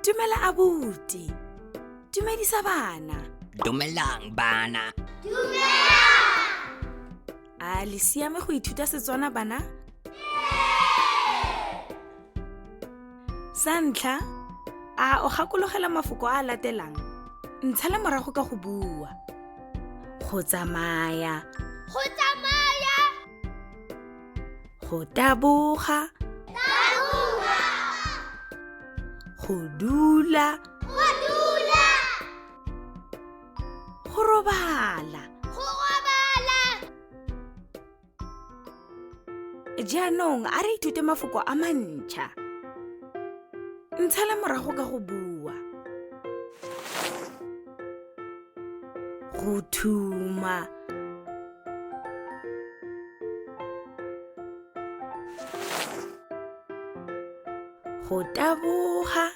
Dumela abuti. Dumedisa bana. Dumelang bana. A le siame go ithuta Setswana bana? Sa ntlha, a o gakologela mafoko a a latelang? Ntshale morago ka go bua. Go tsamaya. Go tsamaya. Go taboga. Taboga. Go dula. Go dula. Go robala. Go robala. Jaanong a re ithute mafoko a mantšha. Ntshale morago ka go bua. Go thuma. Go taboga.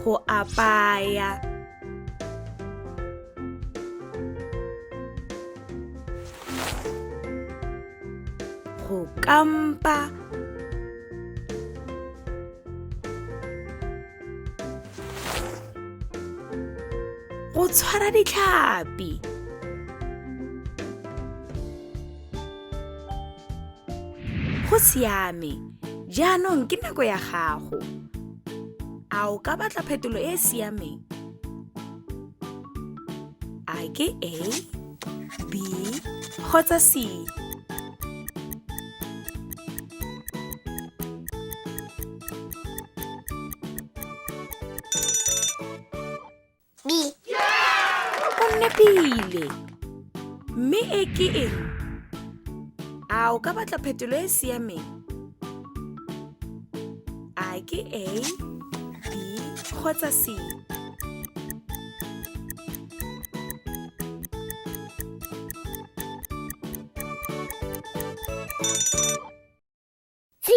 Go apaya. Go kampa. Go tshwara ditlhapi. Go siame, jaanong ke nako ya gago. A o ka batla phetolo e e siameng? A ke A, B kgotsa C? B. O nepile. Mme e ke eng? A o ka batla phetolo e e siameng? A ke A, B kgotsa C? C.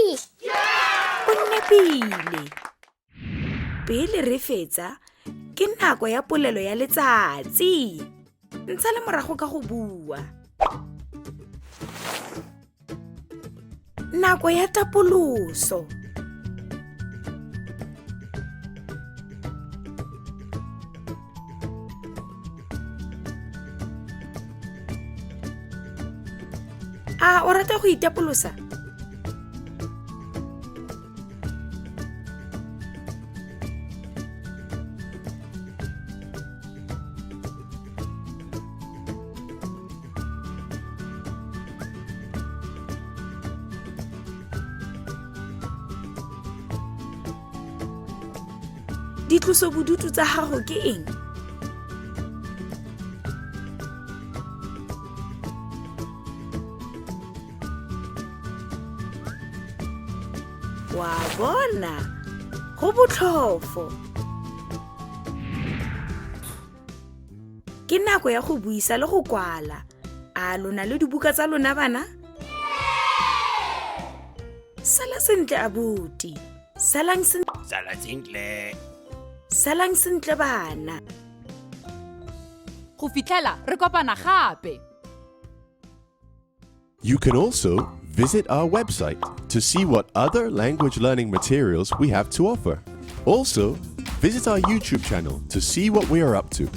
O nepile. Pele re fetsa, ke nako ya polelo ya letsatsi. Ntsha le morago ka go bua. Nako ya tapoloso. A o rata go itapolosa? Ditlosobodutu tsa gago ke eng? Wa bona, go botlhofo. Ke nako ya go buisa le go kwala. A lona le dibuka tsa lona bana? Sala sentle abuti. Salang sentle. Sala sentle. Salang sentle bana. Go fitlhela re kopana gape. You can also visit our website to see what other language learning materials we have to offer. Also, visit our YouTube channel to see what we are up to.